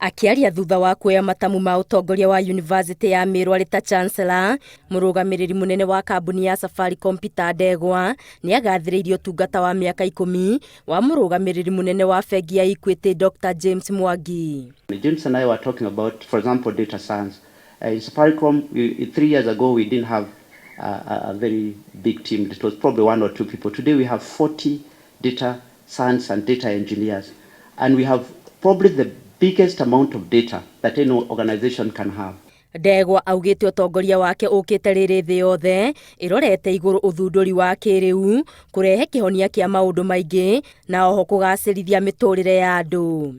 Akĩaria thutha wa kuoya matamu ma ũtongoria wa Yunivasĩtĩ ya Meru arĩ ta Chancellor, mũrũgamĩrĩri mũnene wa kambuni ya Safaricom Peter Ndegwa nĩ agathĩrĩirie ũtungata wa mĩaka 10 wa mũrũgamĩrĩri mũnene wa bengi ya Equity Dr James Mwangi. James and I were talking about, for example, data science. In Safaricom, 3 years ago, we didn't have a very big team. It was probably one or two people. Today, we have 40 data science and data engineers. And we have probably the biggest amount of data that any organization can have. Ndegwa augĩte ũtongoria wake ũkĩte rĩrĩ thĩ yothe ĩrorete igũrũ ũthundũri wa kĩrĩu kũrehe kĩhonia kĩa maũndũ maingĩ na oho kũgacĩrithia mĩtũrĩre ya andũ.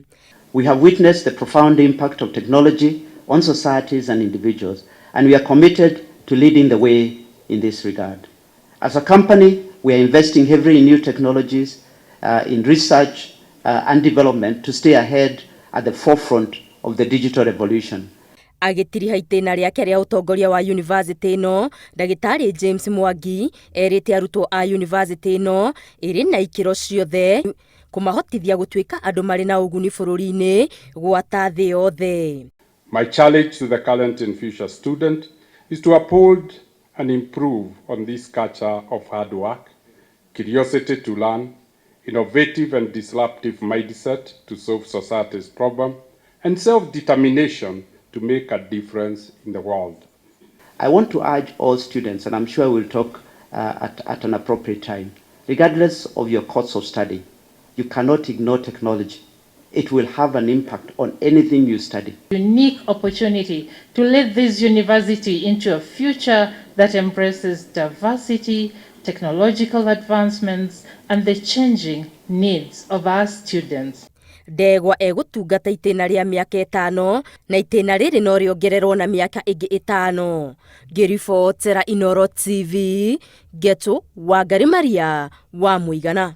We have witnessed the profound impact of technology on societies and individuals, and we are committed to leading the way in this regard. As a company, we are investing heavily in new technologies, in research and development to stay ahead at the forefront of the digital revolution. Agĩtiriha itĩna rĩake rĩa ũtongoria wa yunivasĩtĩ ĩno, ndagĩtarĩ James Mwangi erĩte arutwo a yunivasĩtĩ ĩno ĩrĩ na ikĩro ciothe kũmahotithia gũtuĩka andũ marĩ na ũguni bũrũri-inĩ gwata thĩ yothe. My challenge to the current and future student is to uphold and improve on this culture of hard work, curiosity to learn, innovative and disruptive mindset to solve society's problem, and self-determination to make a difference in the world. I want to urge all students, and I'm sure we'll talk at an appropriate time, regardless of your course of study, you cannot ignore technology. It will have an impact on anything you study. Unique opportunity to lead this university into a future that embraces diversity, technological advancements, and the changing needs of our students. Ndegwa egũtungata itĩna rĩa mĩaka 5 na itĩna rĩrĩ no rĩongererwo na mĩaka ĩngĩ 5. Ngĩribotera Inooro TV, Ngetu Wangari Maria wa Mũigana.